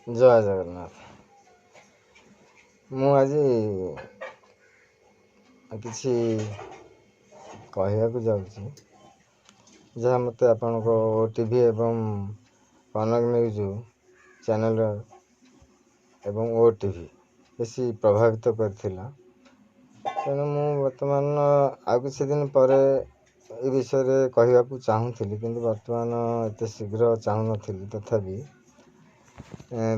ଜୟ ଜଗନ୍ନାଥ। ମୁଁ ଆଜି କିଛି କହିବାକୁ ଯାଉଛି, ଯାହା ମୋତେ ଆପଣଙ୍କ ଓଟିଭି ଏବଂ କନକ ନ୍ୟୁଜ୍ ଚ୍ୟାନେଲ୍ ଏବଂ ଓଟିଭି ବେଶୀ ପ୍ରଭାବିତ କରିଥିଲା। ତେଣୁ ମୁଁ ବର୍ତ୍ତମାନ ଆଉ କିଛି ଦିନ ପରେ ଏ ବିଷୟରେ କହିବାକୁ ଚାହୁଁଥିଲି, କିନ୍ତୁ ବର୍ତ୍ତମାନ ଏତେ ଶୀଘ୍ର ଚାହୁଁନଥିଲି।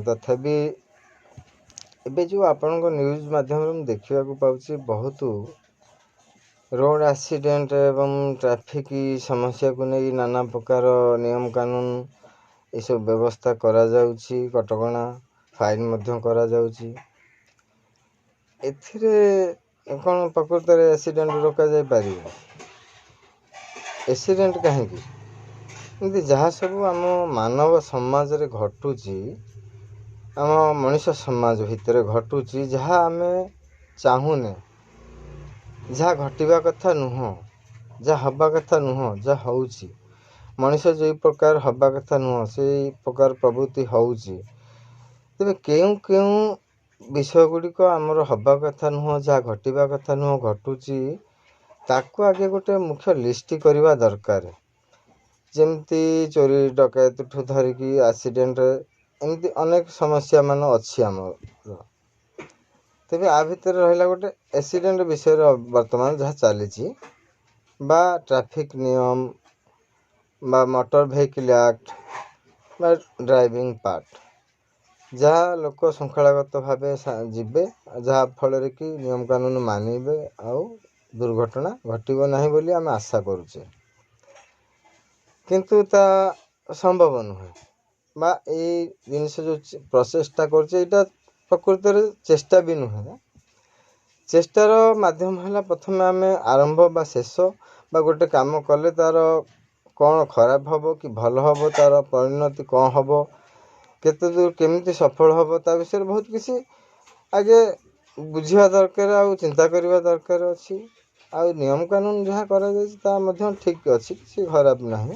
ତଥାପି ଏବେ ଯେଉଁ ଆପଣଙ୍କ ନ୍ୟୁଜ୍ ମାଧ୍ୟମରେ ମୁଁ ଦେଖିବାକୁ ପାଉଛି, ବହୁତ ରୋଡ଼ ଆକ୍ସିଡେଣ୍ଟ ଏବଂ ଟ୍ରାଫିକ୍ ସମସ୍ୟାକୁ ନେଇ ନାନା ପ୍ରକାର ନିୟମ କାନୁନ ଏସବୁ ବ୍ୟବସ୍ଥା କରାଯାଉଛି, କଟକଣା, ଫାଇନ୍ ମଧ୍ୟ କରାଯାଉଛି। ଏଥିରେ କ'ଣ ପ୍ରକୃତରେ ଆକ୍ସିଡେଣ୍ଟ ରୋକାଯାଇପାରିବ? ଆକ୍ସିଡେଣ୍ଟ କାହିଁକି, ଏମିତି ଯାହା ସବୁ ଆମ ମାନବ ସମାଜରେ ଘଟୁଛି, ଆମ ମଣିଷ ସମାଜ ଭିତରେ ଘଟୁଛି, ଯାହା ଆମେ ଚାହୁଁନେ, ଯାହା ଘଟିବା କଥା ନୁହଁ, ଯାହା ହେବା କଥା ନୁହଁ, ଯାହା ହେଉଛି, ମଣିଷ ଯେଉଁ ପ୍ରକାର ହେବା କଥା ନୁହଁ ସେଇ ପ୍ରକାର ପ୍ରବୃତ୍ତି ହେଉଛି। ତେବେ କେଉଁ କେଉଁ ବିଷୟ ଗୁଡ଼ିକ ଆମର ହେବା କଥା ନୁହଁ, ଯାହା ଘଟିବା କଥା ନୁହଁ ଘଟୁଛି, ତାକୁ ଆଗେ ଗୋଟେ ମୁଖ୍ୟ ଲିଷ୍ଟ କରିବା ଦରକାର। ଯେମିତି ଚୋରି ଡକାୟତଠୁ ଧରିକି ଆକ୍ସିଡେଣ୍ଟ, ଏମିତି ଅନେକ ସମସ୍ୟା ମାନ ଅଛି ଆମର। ତେବେ ଆ ଭିତରେ ରହିଲା ଗୋଟେ ଆକ୍ସିଡେଣ୍ଟ ବିଷୟରେ, ବର୍ତ୍ତମାନ ଯାହା ଚାଲିଛି, ବା ଟ୍ରାଫିକ୍ ନିୟମ ବା ମୋଟର ଭେହିକିଲ୍ ଆକ୍ଟ ବା ଡ୍ରାଇଭିଂ ପାର୍ଟ, ଯାହା ଲୋକ ଶୃଙ୍ଖଳାଗତ ଭାବେ ଯିବେ, ଯାହାଫଳରେ କି ନିୟମ କାନୁନ ମାନିବେ ଆଉ ଦୁର୍ଘଟଣା ଘଟିବ ନାହିଁ ବୋଲି ଆମେ ଆଶା କରୁଛେ। କିନ୍ତୁ ତା ସମ୍ଭବ ନୁହେଁ। ବା ଏଇ ଜିନିଷ ଯେଉଁ ପ୍ରଚେଷ୍ଟା କରୁଛେ, ଏଇଟା ପ୍ରକୃତରେ ଚେଷ୍ଟା ବି ନୁହେଁ। ଚେଷ୍ଟାର ମାଧ୍ୟମ ହେଲା ପ୍ରଥମେ ଆମେ ଆରମ୍ଭ ବା ଶେଷ, ବା ଗୋଟେ କାମ କଲେ ତା'ର କ'ଣ ଖରାପ ହେବ କି ଭଲ ହେବ, ତା'ର ପରିଣତି କ'ଣ ହେବ, କେତେ ଦୂର କେମିତି ସଫଳ ହେବ, ତା ବିଷୟରେ ବହୁତ କିଛି ଆଗେ ବୁଝିବା ଦରକାର ଆଉ ଚିନ୍ତା କରିବା ଦରକାର ଅଛି। ଆଉ ନିୟମ କାନୁନ ଯାହା କରାଯାଇଛି ତା ମଧ୍ୟ ଠିକ୍ ଅଛି, କିଛି ଖରାପ ନାହିଁ,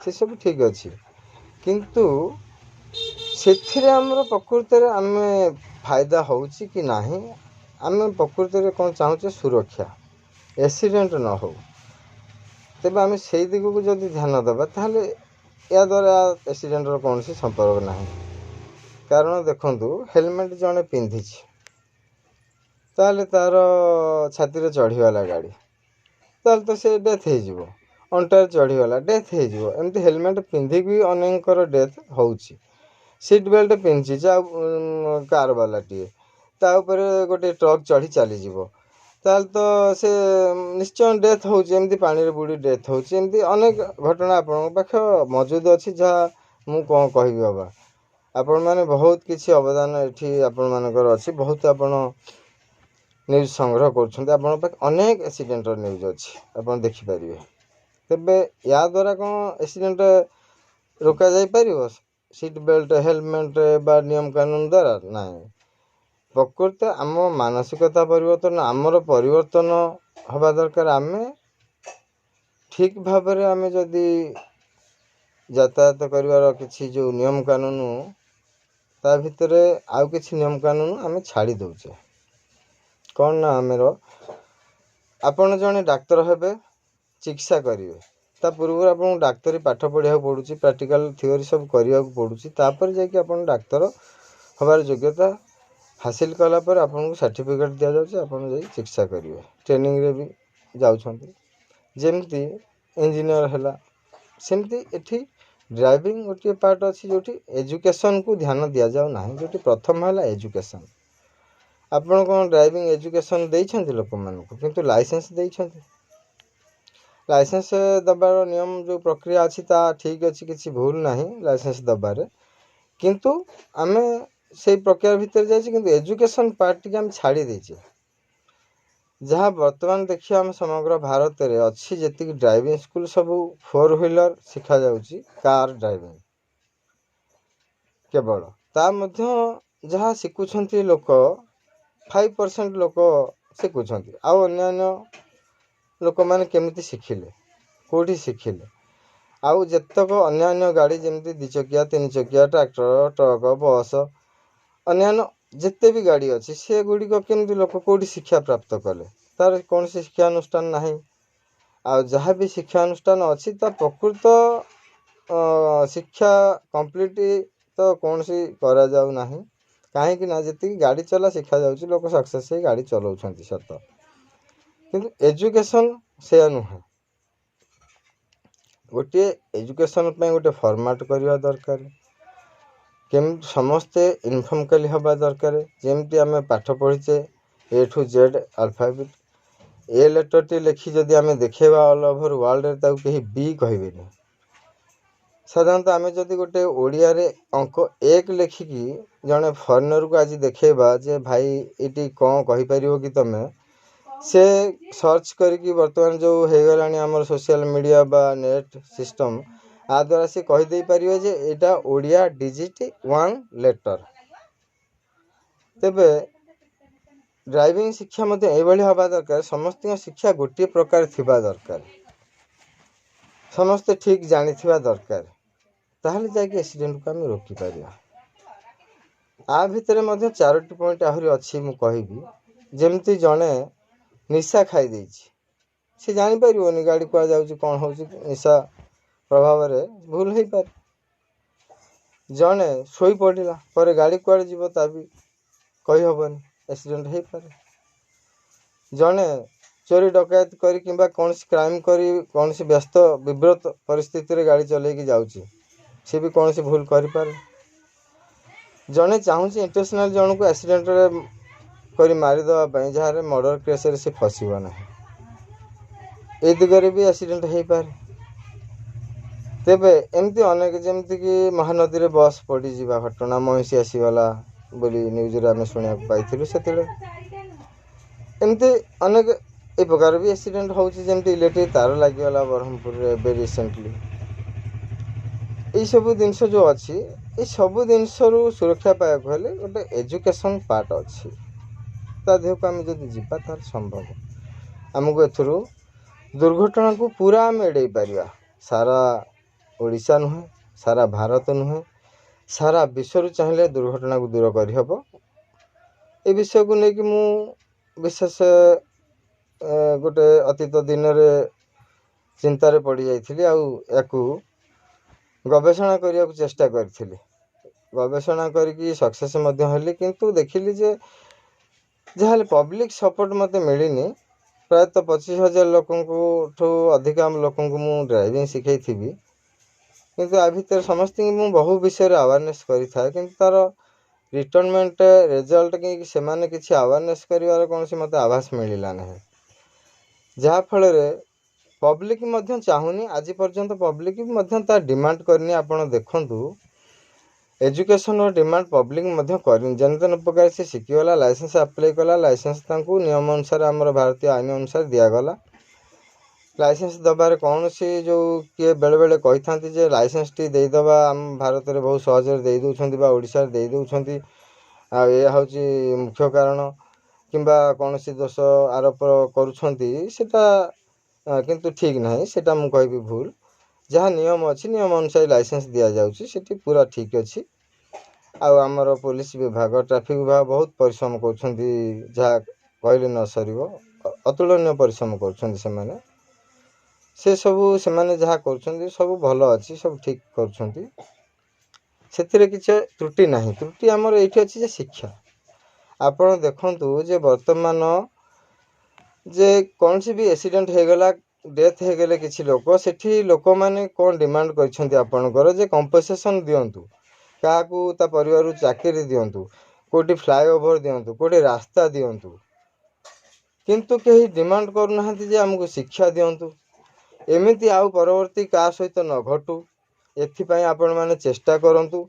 ସେସବୁ ଠିକ୍ ଅଛି। କିନ୍ତୁ ସେଥିରେ ଆମର ପ୍ରକୃତରେ ଆମେ ଫାଇଦା ହେଉଛି କି ନାହିଁ? ଆମେ ପ୍ରକୃତରେ କ'ଣ ଚାହୁଁଛେ? ସୁରକ୍ଷା, ଆକ୍ସିଡେଣ୍ଟ ନ ହେଉ। ତେବେ ଆମେ ସେଇ ଦିଗକୁ ଯଦି ଧ୍ୟାନ ଦେବା, ତାହେଲେ ଏହାଦ୍ୱାରା ଆକ୍ସିଡେଣ୍ଟର କୌଣସି ସମ୍ପର୍କ ନାହିଁ। କାରଣ ଦେଖନ୍ତୁ, ହେଲମେଟ୍ ଜଣେ ପିନ୍ଧିଛି, ତାହେଲେ ତା'ର ଛାତିରେ ଚଢ଼ିଗଲା ଗାଡ଼ି, ତାହେଲେ ତ ସେ ଡେଥ୍ ହେଇଯିବ। ଅଣ୍ଟାରେ ଚଢ଼ିଗଲା, ଡେଥ୍ ହେଇଯିବ। ଏମିତି ହେଲମେଟ୍ ପିନ୍ଧିକି ବି ଅନେକଙ୍କର ଡେଥ୍ ହେଉଛି। ସିଟ୍ ବେଲ୍ଟ ପିନ୍ଧିଛି ଆଉ କାର୍ ବାଲାଟିଏ, ତା ଉପରେ ଗୋଟେ ଟ୍ରକ୍ ଚଢ଼ି ଚାଲିଯିବ, ତାହେଲେ ତ ସେ ନିଶ୍ଚୟ ଡେଥ୍ ହେଉଛି। ଏମିତି ପାଣିରେ ବୁଡ଼ି ଡେଥ୍ ହେଉଛି। ଏମିତି ଅନେକ ଘଟଣା ଆପଣଙ୍କ ପାଖେ ମଜୁଦ ଅଛି, ଯାହା ମୁଁ କ'ଣ କହିବି ବାବା। ଆପଣମାନେ ବହୁତ କିଛି ଅବଦାନ ଏଠି ଆପଣମାନଙ୍କର ଅଛି। ବହୁତ ଆପଣ ନ୍ୟୁଜ୍ ସଂଗ୍ରହ କରୁଛନ୍ତି। ଆପଣଙ୍କ ପାଖେ ଅନେକ ଆକ୍ସିଡେଣ୍ଟର ନ୍ୟୁଜ୍ ଅଛି, ଆପଣ ଦେଖିପାରିବେ। ତେବେ ୟା ଦ୍ୱାରା କ'ଣ ଆକ୍ସିଡେଣ୍ଟ ରୋକାଯାଇପାରିବ, ସିଟ୍ ବେଲ୍ଟ, ହେଲମେଟ୍ ବା ନିୟମ କାନୁନ ଦ୍ୱାରା? ନାହିଁ। ପ୍ରକୃତ ଆମ ମାନସିକତା ପରିବର୍ତ୍ତନ, ଆମର ପରିବର୍ତ୍ତନ ହେବା ଦରକାର। ଆମେ ଠିକ୍ ଭାବରେ ଆମେ ଯଦି ଯାତାୟାତ କରିବାର କିଛି ଯେଉଁ ନିୟମ କାନୁନ, ତା ଭିତରେ ଆଉ କିଛି ନିୟମ କାନୁନ ଆମେ ଛାଡ଼ି ଦେଉଛେ। କ'ଣ ନା ଆମର ଆପଣ ଜଣେ ଡାକ୍ତର ହେବେ, ଚିକିତ୍ସା କରିବେ, ତା ପୂର୍ବରୁ ଆପଣଙ୍କୁ ଡାକ୍ତରୀ ପାଠ ପଢ଼ିବାକୁ ପଡ଼ୁଛି, ପ୍ରାକ୍ଟିକାଲ୍ ଥିଓରି ସବୁ କରିବାକୁ ପଡ଼ୁଛି। ତାପରେ ଯାଇକି ଆପଣ ଡାକ୍ତର ହେବାର ଯୋଗ୍ୟତା ହାସିଲ କଲା ପରେ ଆପଣଙ୍କୁ ସାର୍ଟିଫିକେଟ୍ ଦିଆଯାଉଛି, ଆପଣ ଯାଇ ଚିକିତ୍ସା କରିବେ, ଟ୍ରେନିଂରେ ବି ଯାଉଛନ୍ତି। ଯେମିତି ଇଞ୍ଜିନିୟର ହେଲା, ସେମିତି ଏଠି ଡ୍ରାଇଭିଂ ଗୋଟିଏ ପାର୍ଟ ଅଛି, ଯେଉଁଠି ଏଜୁକେସନ୍କୁ ଧ୍ୟାନ ଦିଆଯାଉ ନାହିଁ। ଯେଉଁଠି ପ୍ରଥମ ହେଲା ଏଜୁକେସନ୍। ଆପଣ କ'ଣ ଡ୍ରାଇଭିଂ ଏଜୁକେସନ୍ ଦେଇଛନ୍ତି ଲୋକମାନଙ୍କୁ? କିନ୍ତୁ ଲାଇସେନ୍ସ ଦେଇଛନ୍ତି। ଲାଇସେନ୍ସ ଦେବାର ନିୟମ ଯେଉଁ ପ୍ରକ୍ରିୟା ଅଛି ତା ଠିକ୍ ଅଛି, କିଛି ଭୁଲ ନାହିଁ ଲାଇସେନ୍ସ ଦେବାରେ। କିନ୍ତୁ ଆମେ ସେଇ ପ୍ରକ୍ରିୟା ଭିତରେ ଯାଇଛି, କିନ୍ତୁ ଏଜୁକେସନ୍ ପାର୍ଟ ଟିକେ ଆମେ ଛାଡ଼ି ଦେଇଛେ। ଯାହା ବର୍ତ୍ତମାନ ଦେଖିବା, ଆମ ସମଗ୍ର ଭାରତରେ ଅଛି ଯେତିକି ଡ୍ରାଇଭିଂ ସ୍କୁଲ, ସବୁ ଫୋର୍ ହ୍ୱିଲର୍ ଶିଖାଯାଉଛି, କାର୍ ଡ୍ରାଇଭିଂ କେବଳ। ତା ମଧ୍ୟ ଯାହା ଶିଖୁଛନ୍ତି ଲୋକ, 5% ଲୋକ ଶିଖୁଛନ୍ତି। ଆଉ ଅନ୍ୟାନ୍ୟ ଲୋକମାନେ କେମିତି ଶିଖିଲେ, କେଉଁଠି ଶିଖିଲେ? ଆଉ ଯେତେକ ଅନ୍ୟାନ୍ୟ ଗାଡ଼ି, ଯେମିତି 2 ଚକିଆ, 3 ଚକିଆ, ଟ୍ରାକ୍ଟର, ଟ୍ରକ୍, ବସ୍, ଅନ୍ୟାନ୍ୟ ଯେତେ ବି ଗାଡ଼ି ଅଛି, ସେଗୁଡ଼ିକ କେମିତି ଲୋକ କେଉଁଠି ଶିକ୍ଷା ପ୍ରାପ୍ତ କଲେ? ତା'ର କୌଣସି ଶିକ୍ଷାନୁଷ୍ଠାନ ନାହିଁ। ଆଉ ଯାହା ବି ଶିକ୍ଷାନୁଷ୍ଠାନ ଅଛି, ତା ପ୍ରକୃତ ଶିକ୍ଷା କମ୍ପ୍ଲିଟ୍ ତ କୌଣସି କରାଯାଉ ନାହିଁ। କାହିଁକି ନା ଯେତିକି ଗାଡ଼ି ଚଲା ଶିଖାଯାଉଛି, ଲୋକ ସକ୍ସେସ୍ ହେଇ ଗାଡ଼ି ଚଲାଉଛନ୍ତି ସତ, କିନ୍ତୁ ଏଜୁକେସନ୍ ସେୟା ନୁହେଁ। ଗୋଟିଏ ଏଜୁକେସନ୍ ପାଇଁ ଗୋଟେ ଫର୍ମାଟ୍ କରିବା ଦରକାର। କେମିତି ସମସ୍ତେ ଇନଫର୍ମ କାଲି ହେବା ଦରକାର। ଯେମିତି ଆମେ ପାଠ ପଢ଼ିଛେ ଏ ଠୁ ଜେଡ଼୍ ଆଲଫାବେଟ୍, ଏ ଲେଟର୍ଟି ଲେଖି ଯଦି ଆମେ ଦେଖେଇବା ଅଲ୍ ଓଭର୍ ୱାର୍ଲଡ଼ରେ, ତାକୁ କେହି ବି କହିବେନି। ସାଧାରଣତଃ ଆମେ ଯଦି ଗୋଟେ ଓଡ଼ିଆରେ ଅଙ୍କ 1 ଲେଖିକି ଜଣେ ଫରେନର୍କୁ ଆଜି ଦେଖେଇବା ଯେ ଭାଇ, ଏଇଠି କ'ଣ କହିପାରିବ କି ତମେ, ସେ ସର୍ଚ୍ଚ କରିକି, ବର୍ତ୍ତମାନ ଯେଉଁ ହେଇଗଲାଣି ଆମର ସୋସିଆଲ୍ ମିଡ଼ିଆ ବା ନେଟ୍ ସିଷ୍ଟମ୍, ଆ ଦ୍ୱାରା ସେ କହିଦେଇପାରିବେ ଯେ ଏଇଟା ଓଡ଼ିଆ ଡିଜିଟ୍ 1 ଲେଟର୍। ତେବେ ଡ୍ରାଇଭିଂ ଶିକ୍ଷା ମଧ୍ୟ ଏଇଭଳି ହେବା ଦରକାର। ସମସ୍ତଙ୍କ ଶିକ୍ଷା ଗୋଟିଏ ପ୍ରକାର ଥିବା ଦରକାର, ସମସ୍ତେ ଠିକ୍ ଜାଣିଥିବା ଦରକାର, ତାହେଲେ ଯାଇକି ଆକ୍ସିଡେଣ୍ଟକୁ ଆମେ ରୋକିପାରିବା। ଆ ଭିତରେ ମଧ୍ୟ 4ଟି ପଏଣ୍ଟ ଆହୁରି ଅଛି, ମୁଁ କହିବି। ଯେମିତି ଜଣେ ନିଶା ଖାଇ ଦେଇଛି, ସେ ଜାଣିପାରିବନି ଗାଡ଼ି କୁଆଡ଼େ କ'ଣ ହେଉଛି। ନିଶା ପ୍ରଭାବରେ ଭୁଲ ହେଇପାରେ। ଜଣେ ଶୋଇପଡ଼ିଲା ପରେ ଗାଡ଼ି କୁଆଡ଼େ ଯିବ ତା ବି କହିହେବନି, ଆକ୍ସିଡେଣ୍ଟ ହେଇପାରେ। ଜଣେ ଚୋରି ଡକାୟତ କରି କିମ୍ବା କୌଣସି କ୍ରାଇମ୍ କରି, କୌଣସି ବ୍ୟସ୍ତ ବିବ୍ରତ ପରିସ୍ଥିତିରେ ଗାଡ଼ି ଚଲେଇକି ଯାଉଛି, ସେ ବି କୌଣସି ଭୁଲ କରିପାରେ। ଜଣେ ଚାହୁଁଛି ଇଣ୍ଟେନ୍ସନାଲ୍ ଜଣକୁ ଆକ୍ସିଡେଣ୍ଟରେ କରି ମାରିଦେବା ପାଇଁ, ଯାହାର ମର୍ଡ଼ର କେସ୍ରେ ସେ ଫସିବ ନାହିଁ, ଏ ଦିଗରେ ବି ଆକ୍ସିଡେଣ୍ଟ ହେଇପାରେ। ତେବେ ଏମିତି ଅନେକ, ଯେମିତିକି ମହାନଦୀରେ ବସ୍ ପଡ଼ିଯିବା ଘଟଣା, ମଇଁଷି ଆସିଗଲା ବୋଲି ନ୍ୟୁଜ୍ରେ ଆମେ ଶୁଣିବାକୁ ପାଇଥିଲୁ ସେତେବେଳେ। ଏମିତି ଅନେକ ଏ ପ୍ରକାର ବି ଆକ୍ସିଡେଣ୍ଟ ହେଉଛି, ଯେମିତି ଇଲେକ୍ଟ୍ରିକ୍ ତାର ଲାଗିଗଲା ବ୍ରହ୍ମପୁରରେ ଏବେ ରିସେଣ୍ଟଲି। ଏଇସବୁ ଜିନିଷ ଯେଉଁ ଅଛି, ଏସବୁ ଜିନିଷରୁ ସୁରକ୍ଷା ପାଇବାକୁ ହେଲେ ଗୋଟେ ଏଜୁକେସନ୍ ପାର୍ଟ ଅଛି, ତା ଦେହକୁ ଆମେ ଯଦି ଯିବା ତାହେଲେ ସମ୍ଭବ। ଆମକୁ ଏଥିରୁ ଦୁର୍ଘଟଣାକୁ ପୁରା ଆମେ ଏଡ଼େଇ ପାରିବା। ସାରା ଓଡ଼ିଶା ନୁହେଁ, ସାରା ଭାରତ ନୁହେଁ, ସାରା ବିଶ୍ୱରୁ ଚାହିଁଲେ ଦୁର୍ଘଟଣାକୁ ଦୂର କରିହେବ। ଏ ବିଷୟକୁ ନେଇକି ମୁଁ ବିଶେଷ ଗୋଟେ ଅତୀତ ଦିନରେ ଚିନ୍ତାରେ ପଡ଼ିଯାଇଥିଲି ଆଉ ୟାକୁ ଗବେଷଣା କରିବାକୁ ଚେଷ୍ଟା କରିଥିଲି। ଗବେଷଣା କରିକି ସକ୍ସେସ୍ ମଧ୍ୟ ହେଲି, କିନ୍ତୁ ଦେଖିଲି ଯେ ଯାହାହେଲେ ପବ୍ଲିକ୍ ସପୋର୍ଟ ମୋତେ ମିଳିନି। ପ୍ରାୟତଃ 25,000 ଲୋକଙ୍କଠୁ ଅଧିକା ଲୋକଙ୍କୁ ମୁଁ ଡ୍ରାଇଭିଂ ଶିଖେଇଥିବି, କିନ୍ତୁ ଆ ଭିତରେ ସମସ୍ତଙ୍କୁ ମୁଁ ବହୁ ବିଷୟରେ ଆୱାରନେସ୍ କରିଥାଏ, କିନ୍ତୁ ତା'ର ରିଟର୍ଣ୍ଣମେଣ୍ଟ ରେଜଲ୍ଟ କି ସେମାନେ କିଛି ଆୱାରନେସ୍ କରିବାର କୌଣସି ମୋତେ ଆଭାସ ମିଳିଲା ନାହିଁ। ଯାହାଫଳରେ ପବ୍ଲିକ୍ ମଧ୍ୟ ଚାହୁଁନି, ଆଜି ପର୍ଯ୍ୟନ୍ତ ପବ୍ଲିକ୍ ମଧ୍ୟ ତା ଡିମାଣ୍ଡ କରିନି। ଆପଣ ଦେଖନ୍ତୁ, ଏଜୁକେସନ୍ର ଡିମାଣ୍ଡ ପବ୍ଲିକ୍ ମଧ୍ୟ କରିନି। ଯେନ ତେନ ପ୍ରକାର ସେ ଶିଖିଗଲା, ଲାଇସେନ୍ସ ଆପ୍ଲାଏ କଲା, ଲାଇସେନ୍ସ ତାଙ୍କୁ ନିୟମ ଅନୁସାରେ, ଆମର ଭାରତୀୟ ଆଇନ ଅନୁସାରେ ଦିଆଗଲା। ଲାଇସେନ୍ସ ଦେବାରେ କୌଣସି ଯେଉଁ କିଏ ବେଳେବେଳେ କହିଥାନ୍ତି ଯେ ଲାଇସେନ୍ସଟି ଦେଇଦେବା ଆମ ଭାରତରେ ବହୁତ ସହଜରେ ଦେଇ ଦେଉଛନ୍ତି ବା ଓଡ଼ିଶାରେ ଦେଇ ଦେଉଛନ୍ତି, ଆଉ ଏହା ହେଉଛି ମୁଖ୍ୟ କାରଣ, କିମ୍ବା କୌଣସି ଦୋଷ ଆରୋପ କରୁଛନ୍ତି, ସେଇଟା କିନ୍ତୁ ଠିକ୍ ନାହିଁ। ସେଇଟା ମୁଁ କହିବି ଭୁଲ। ଯାହା ନିୟମ ଅଛି, ନିୟମ ଅନୁସାରେ ଲାଇସେନ୍ସ ଦିଆଯାଉଛି, ସେଠି ପୁରା ଠିକ୍ ଅଛି। ଆଉ ଆମର ପୋଲିସ ବିଭାଗ, ଟ୍ରାଫିକ୍ ବିଭାଗ ବହୁତ ପରିଶ୍ରମ କରୁଛନ୍ତି, ଯାହା କହିଲେ ନ ସରିବ, ଅତୁଳନୀୟ ପରିଶ୍ରମ କରୁଛନ୍ତି ସେମାନେ। ସେସବୁ ସେମାନେ ଯାହା କରୁଛନ୍ତି ସବୁ ଭଲ ଅଛି, ସବୁ ଠିକ୍ କରୁଛନ୍ତି, ସେଥିରେ କିଛି ତ୍ରୁଟି ନାହିଁ। ତ୍ରୁଟି ଆମର ଏଇଠି ଅଛି ଯେ ଶିକ୍ଷା। ଆପଣ ଦେଖନ୍ତୁ ଯେ ବର୍ତ୍ତମାନ ଯେ କୌଣସି ବି ଆକ୍ସିଡେଣ୍ଟ ହେଇଗଲା, ଡେଥ୍ ହେଇଗଲେ କିଛି ଲୋକ, ସେଠି ଲୋକମାନେ କ'ଣ ଡିମାଣ୍ଡ କରିଛନ୍ତି ଆପଣଙ୍କର ଯେ କମ୍ପନସେସନ୍ ଦିଅନ୍ତୁ, କାହାକୁ ତା ପରିବାରରୁ ଚାକିରି ଦିଅନ୍ତୁ, କେଉଁଠି ଫ୍ଲାଏଓଭର ଦିଅନ୍ତୁ, କେଉଁଠି ରାସ୍ତା ଦିଅନ୍ତୁ, କିନ୍ତୁ କେହି ଡିମାଣ୍ଡ କରୁନାହାନ୍ତି ଯେ ଆମକୁ ଶିକ୍ଷା ଦିଅନ୍ତୁ, ଏମିତି ଆଉ ପରବର୍ତ୍ତୀ କାହା ସହିତ ନ ଘଟୁ, ଏଥିପାଇଁ ଆପଣମାନେ ଚେଷ୍ଟା କରନ୍ତୁ।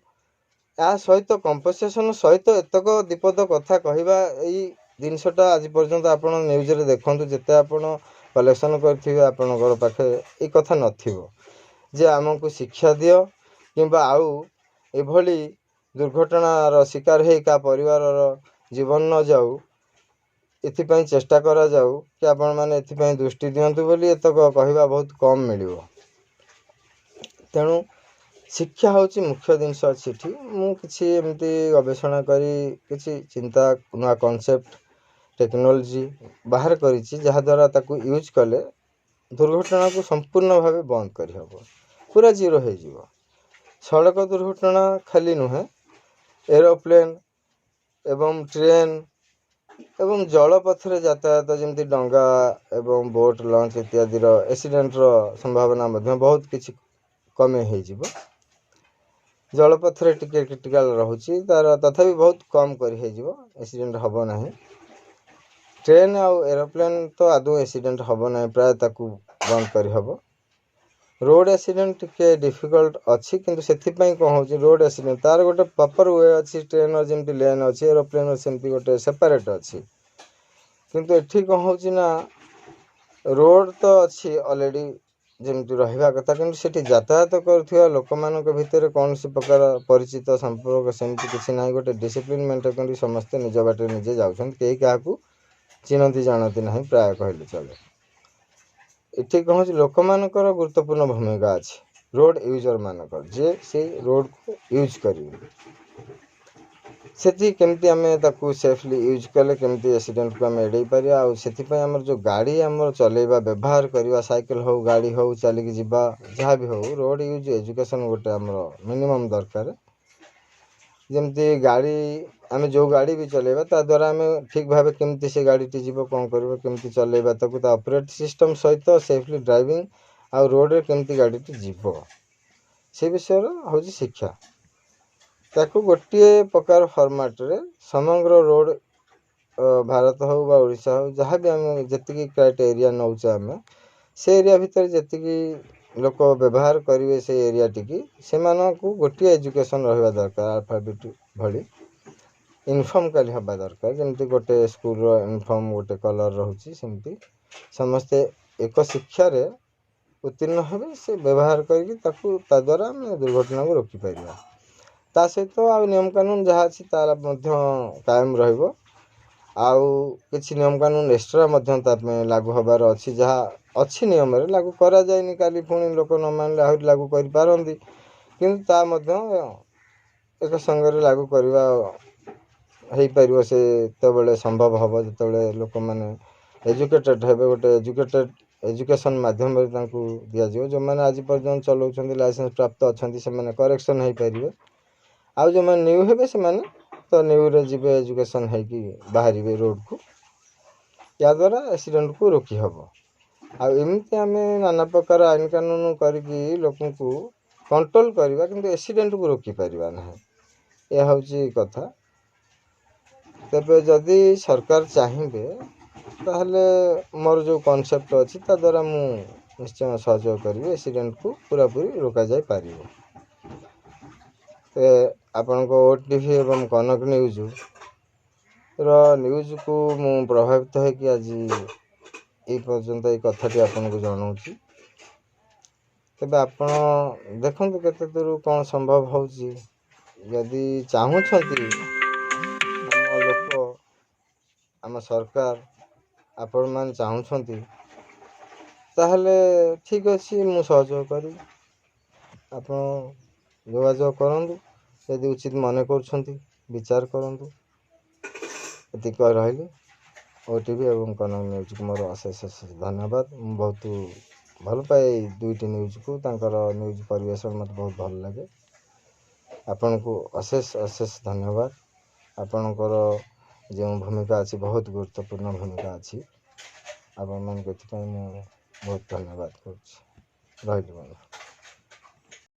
ୟା ସହିତ କମ୍ପନସେସନ୍ ସହିତ ଏତକ ବିପଦ କଥା କହିବା, ଏଇ ଜିନିଷଟା ଆଜି ପର୍ଯ୍ୟନ୍ତ ଆପଣ ନ୍ୟୁଜ୍ରେ ଦେଖନ୍ତୁ, ଯେତେ ଆପଣ କଲେକ୍ସନ୍ କରିଥିବେ, ଆପଣଙ୍କର ପାଖରେ ଏଇ କଥା ନଥିବ ଯେ ଆମକୁ ଶିକ୍ଷା ଦିଅ କିମ୍ବା ଆଉ ଏଭଳି ଦୁର୍ଘଟଣାର ଶିକାର ହେଇ କାହା ପରିବାରର ଜୀବନ ନ ଯାଉ, ଏଥିପାଇଁ ଚେଷ୍ଟା କରାଯାଉ କି ଆପଣମାନେ ଏଥିପାଇଁ ଦୃଷ୍ଟି ଦିଅନ୍ତୁ ବୋଲି ଏତକ କହିବା ବହୁତ କମ୍ ମିଳିବ। ତେଣୁ ଶିକ୍ଷା ହେଉଛି ମୁଖ୍ୟ ଜିନିଷ ଅଛି ଏଠି। ମୁଁ କିଛି ଏମିତି ଗବେଷଣା କରି କିଛି ଚିନ୍ତା, ନୂଆ କନସେପ୍ଟ, ଟେକ୍ନୋଲୋଜି ବାହାର କରିଛି, ଯାହାଦ୍ୱାରା ତାକୁ ୟୁଜ୍ କଲେ ଦୁର୍ଘଟଣାକୁ ସମ୍ପୂର୍ଣ୍ଣ ଭାବେ ବନ୍ଦ କରିହେବ, ପୁରା ଜିରୋ ହେଇଯିବ। ସଡ଼କ ଦୁର୍ଘଟଣା ଖାଲି ନୁହେଁ, ଏରୋପ୍ଲେନ୍ ଏବଂ ଟ୍ରେନ୍ ଏବଂ ଜଳପଥରେ ଯାତାୟାତ, ଯେମିତି ଡଙ୍ଗା ଏବଂ ବୋଟ୍, ଲଞ୍ଚ ଇତ୍ୟାଦିର ଆକ୍ସିଡେଣ୍ଟର ସମ୍ଭାବନା ମଧ୍ୟ ବହୁତ କିଛି କମେଇ ହେଇଯିବ। ଜଳପଥରେ ଟିକେ କ୍ରିଟିକାଲ୍ ରହୁଛି ତା'ର, ତଥାପି ବହୁତ କମ୍ କରି ହେଇଯିବ, ଆକ୍ସିଡେଣ୍ଟ ହେବ ନାହିଁ। ଟ୍ରେନ୍ ଆଉ ଏରୋପ୍ଲେନ୍ ତ ଆଦୌ ଆକ୍ସିଡେଣ୍ଟ ହେବ ନାହିଁ, ପ୍ରାୟ ତାକୁ ବନ୍ଦ କରିହେବ। ରୋଡ଼ ଆକ୍ସିଡେଣ୍ଟ ଟିକେ ଡିଫିକଲ୍ଟ ଅଛି, କିନ୍ତୁ ସେଥିପାଇଁ କ'ଣ ହେଉଛି, ରୋଡ଼ ଆକ୍ସିଡେଣ୍ଟ ତା'ର ଗୋଟେ ପ୍ରପର୍ we ଅଛି। ଟ୍ରେନ୍ର ଯେମିତି ଲେନ୍ ଅଛି, ଏରୋପ୍ଲେନ୍ର ସେମିତି ଗୋଟେ ସେପାରେଟ୍ ଅଛି। କିନ୍ତୁ ଏଠି କ'ଣ ହେଉଛି ନା, ରୋଡ଼ ତ ଅଛି ଅଲରେଡ଼ି ଯେମିତି ରହିବା କଥା, କିନ୍ତୁ ସେଠି ଯାତାୟାତ କରୁଥିବା ଲୋକମାନଙ୍କ ଭିତରେ କୌଣସି ପ୍ରକାର ପରିଚିତ ସମ୍ପର୍କ ସେମିତି କିଛି ନାହିଁ। ଗୋଟେ ଡିସିପ୍ଲିନ୍ ମେଣ୍ଟେନ୍ କରି ସମସ୍ତେ ନିଜ ବାଟରେ ନିଜେ ଯାଉଛନ୍ତି, କେହି କାହାକୁ ଚିହ୍ନନ୍ତି ଜାଣନ୍ତି ନାହିଁ ପ୍ରାୟ କହିଲେ ଚଳେ। ଏଠି କ'ଣ ହେଉଛି, ଲୋକମାନଙ୍କର ଗୁରୁତ୍ୱପୂର୍ଣ୍ଣ ଭୂମିକା ଅଛି, ରୋଡ଼ ୟୁଜର୍ମାନଙ୍କର, ଯେ ସେଇ ରୋଡ଼କୁ ୟୁଜ୍ କରିବେ। ସେଠି କେମିତି ଆମେ ତାକୁ ସେଫଲି ୟୁଜ୍ କଲେ କେମିତି ଆକ୍ସିଡେଣ୍ଟକୁ ଆମେ ଏଡ଼େଇ ପାରିବା। ଆଉ ସେଥିପାଇଁ ଆମର ଯେଉଁ ଗାଡ଼ି ଆମର ଚଲେଇବା, ବ୍ୟବହାର କରିବା, ସାଇକେଲ ହଉ, ଗାଡ଼ି ହଉ, ଚାଲିକି ଯିବା, ଯାହା ବି ହଉ, ରୋଡ଼ ୟୁଜ୍ ଏଜୁକେସନ୍ ଗୋଟେ ଆମର ମିନିମମ୍ ଦରକାର। ଯେମିତି ଗାଡ଼ି ଆମେ ଯେଉଁ ଗାଡ଼ି ବି ଚଲେଇବା, ତା ଦ୍ୱାରା ଆମେ ଠିକ୍ ଭାବେ କେମିତି ସେ ଗାଡ଼ିଟି ଯିବ, କ'ଣ କରିବ, କେମିତି ଚଲେଇବା ତାକୁ, ତା ଅପରେଟ୍ ସିଷ୍ଟମ୍ ସହିତ ସେଫଲି ଡ୍ରାଇଭିଂ ଆଉ ରୋଡ଼ରେ କେମିତି ଗାଡ଼ିଟି ଯିବ, ସେ ବିଷୟରେ ହେଉଛି ଶିକ୍ଷା। ତାକୁ ଗୋଟିଏ ପ୍ରକାର ଫର୍ମାଟ୍ରେ ସମଗ୍ର ରୋଡ଼, ଭାରତ ହଉ ବା ଓଡ଼ିଶା ହଉ, ଯାହା ବି ଆମେ ଯେତିକି ଏରିଆ ନେଉଛେ ଆମେ, ସେ ଏରିଆ ଭିତରେ ଯେତିକି ଲୋକ ବ୍ୟବହାର କରିବେ ସେଇ ଏରିଆଟିକି, ସେମାନଙ୍କୁ ଗୋଟିଏ ଏଜୁକେସନ୍ ରହିବା ଦରକାର। ଆଲଫାବେଟ୍ ଭଳି ୟୁନିଫର୍ମ କାଲି ହେବା ଦରକାର। ଯେମିତି ଗୋଟେ ସ୍କୁଲର ୟୁନିଫର୍ମ ଗୋଟେ କଲର୍ ରହୁଛି, ସେମିତି ସମସ୍ତେ ଏକ ଶିକ୍ଷାରେ ଉତ୍ତୀର୍ଣ୍ଣ ହେବେ, ସେ ବ୍ୟବହାର କରିକି ତାକୁ, ତା ଦ୍ୱାରା ଆମେ ଦୁର୍ଘଟଣାକୁ ରୋକିପାରିବା। ତା ସହିତ ଆଉ ନିୟମ କାନୁନ ଯାହା ଅଛି ତା'ର ମଧ୍ୟ କାୟମ ରହିବ, ଆଉ କିଛି ନିୟମ କାନୁନ ଏକ୍ସଟ୍ରା ମଧ୍ୟ ତା ପାଇଁ ଲାଗୁ ହେବାର ଅଛି। ଯାହା ଅଛି ନିୟମରେ ଲାଗୁ କରାଯାଇନି, କାଲି ପୁଣି ଲୋକ ନ ମାନିଲେ ଆହୁରି ଲାଗୁ କରିପାରନ୍ତି, କିନ୍ତୁ ତା ମଧ୍ୟ ଏକ ସଙ୍ଗରେ ଲାଗୁ କରିବା ହେଇପାରିବ। ସେତେବେଳେ ସମ୍ଭବ ହେବ ଯେତେବେଳେ ଲୋକମାନେ ଏଜୁକେଟେଡ଼୍ ହେବେ। ଗୋଟେ ଏଜୁକେଟେଡ଼୍ ଏଜୁକେସନ୍ ମାଧ୍ୟମରେ ତାଙ୍କୁ ଦିଆଯିବ। ଯେଉଁମାନେ ଆଜି ପର୍ଯ୍ୟନ୍ତ ଚଲାଉଛନ୍ତି, ଲାଇସେନ୍ସ ପ୍ରାପ୍ତ ଅଛନ୍ତି, ସେମାନେ କରେକ୍ସନ୍ ହେଇପାରିବେ। ଆଉ ଯେଉଁମାନେ ନ୍ୟୁ ହେବେ, ସେମାନେ ତ ନ୍ୟୁରେ ଯିବେ, ଏଜୁକେସନ୍ ହେଇକି ବାହାରିବେ ରୋଡ଼କୁ। ୟାଦ୍ୱାରା ଆକ୍ସିଡେଣ୍ଟକୁ ରୋକି ହେବ। ଆଉ ଏମିତି ଆମେ ନାନା ପ୍ରକାର ଆଇନ କାନୁନ କରିକି ଲୋକଙ୍କୁ କଣ୍ଟ୍ରୋଲ୍ କରିବା, କିନ୍ତୁ ଆକ୍ସିଡେଣ୍ଟକୁ ରୋକିପାରିବା ନାହିଁ। ଏହା ହେଉଛି କଥା। ତେବେ ଯଦି ସରକାର ଚାହିଁବେ, ତାହେଲେ ମୋର ଯେଉଁ କନସେପ୍ଟ ଅଛି ତା ଦ୍ୱାରା ମୁଁ ନିଶ୍ଚୟ ସହଯୋଗ କରିବି, ଆକ୍ସିଡେଣ୍ଟକୁ ପୁରାପୁରି ରୋକାଯାଇପାରିବ। ଆପଣଙ୍କ ଓଟିଭି ଏବଂ କନକ ନ୍ୟୁଜ୍ର ନ୍ୟୁଜ୍କୁ ମୁଁ ପ୍ରଭାବିତ ହେଇକି ଆଜି ଏଇ ପର୍ଯ୍ୟନ୍ତ ଏଇ କଥାଟି ଆପଣଙ୍କୁ ଜଣାଉଛି। ତେବେ ଆପଣ ଦେଖନ୍ତୁ କେତେ ଦୂର କ'ଣ ସମ୍ଭବ ହେଉଛି। ଯଦି ଚାହୁଁଛନ୍ତି ଆମ ଲୋକ, ଆମ ସରକାର, ଆପଣମାନେ ଚାହୁଁଛନ୍ତି, ତାହେଲେ ଠିକ୍ ଅଛି, ମୁଁ ସହଯୋଗ କରିବି। ଆପଣ ଯୋଗାଯୋଗ କରନ୍ତୁ ଯଦି ଉଚିତ ମନେ କରୁଛନ୍ତି, ବିଚାର କରନ୍ତୁ। ଏତିକି କହି ରହିଲି। ଓଟିଭି ଏବଂ କନକ ନ୍ୟୁଜ୍କୁ ମୋର ଅଶେଷ ଅଶେଷ ଧନ୍ୟବାଦ। ମୁଁ ବହୁତ ଭଲ ପାଏ ଏଇ ଦୁଇଟି ନ୍ୟୁଜ୍କୁ, ତାଙ୍କର ନ୍ୟୁଜ୍ ପରିବେଷଣ ମୋତେ ବହୁତ ଭଲ ଲାଗେ। ଆପଣଙ୍କୁ ଅଶେଷ ଅଶେଷ ଧନ୍ୟବାଦ। ଆପଣଙ୍କର ଯେଉଁ ଭୂମିକା ଅଛି, ବହୁତ ଗୁରୁତ୍ୱପୂର୍ଣ୍ଣ ଭୂମିକା ଅଛି। ଆପଣମାନଙ୍କୁ ଏଥିପାଇଁ ମୁଁ ବହୁତ ଧନ୍ୟବାଦ କରୁଛି। ରହିଲି ବନ୍ଧୁ।